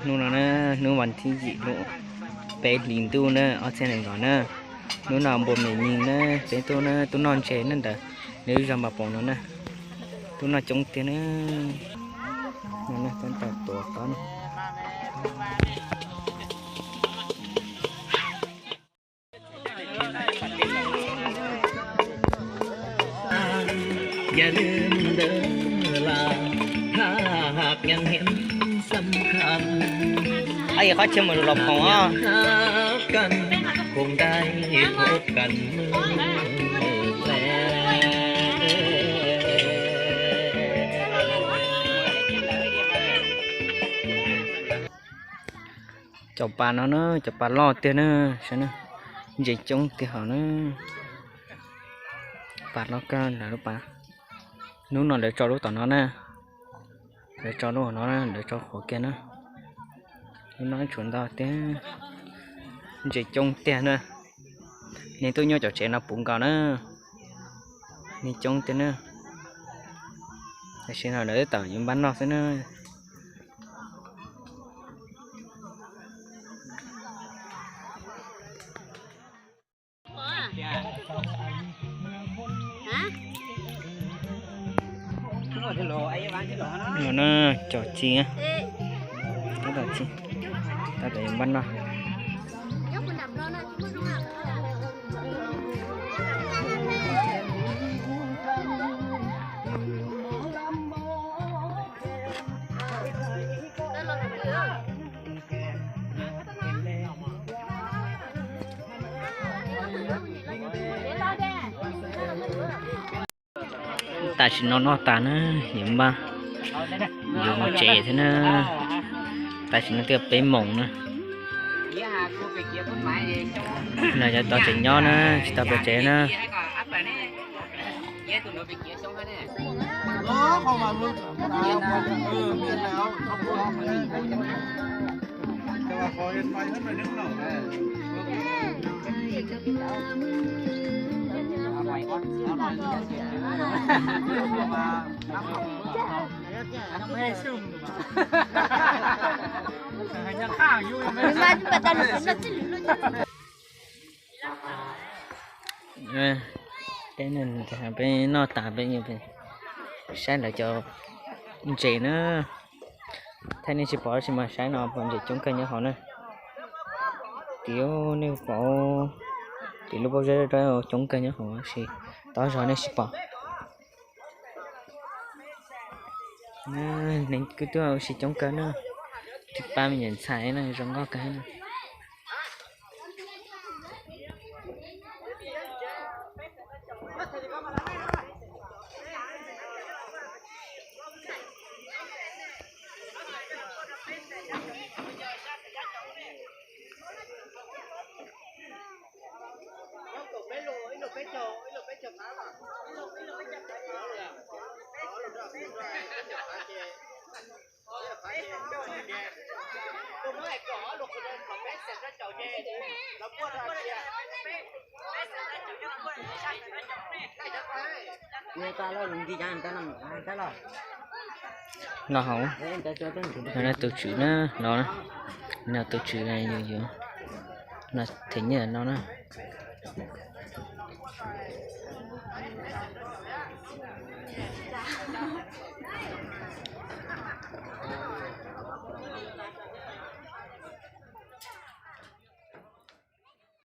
Hnub no na, hnub vas thib yim lub peb hlis ntuj na, ob txhiab nees nkaum na. Hnub no npua me nyig na, peb tuaj na, tuaj noj ntses na ntawm lub zos Npas Poom no na. Tuaj noj coob tiag na. No na, tab tom tuav tob na. Qhov chaw mus los khoom os. Cov pas no na, cov pas loj tiag na, saib na, ntses coob tiag hos na. Pas loj kawg lawm lub pas. Hnub no lawv tso lub tom no na. Lawv tso lub no na, lawv tso qhuav kiag na. Lub no tshuav ntau tiag. Ntses coob tiag na. Neeg tuaj nyob cov tsev no puv nkaus na. Neeg coob tiag na. Tam sim no lawv twb tawm yuav npaj noj xwb na. No na, cov ci, tab tom ci, tab tom yuav npaj noj. Tam sim no noj tas na, yuav npaj, yuav mus tsev thiab na. Tam sim no twb yog peb moos na. No cov tau tseem nyob na, tsis tau pem tsev na. Peb noj tas peb saib lawv cov ntses na. Thaij nej tsis pom tab sis mas saib no pom ntses coob kawg nyob hauv na. Tim nej pom, tim lub pob zeb coob kawg nyob hauv tab sis tod zog nej tsis pom. Neeg kuj tuaj ua si coob kawg na. Twb pab me nyuam ntxhais na, zoo nkauj kawg na. No hauv, no tus tswv na, no, no tus tswv, yus, yus, no them nyiaj no na.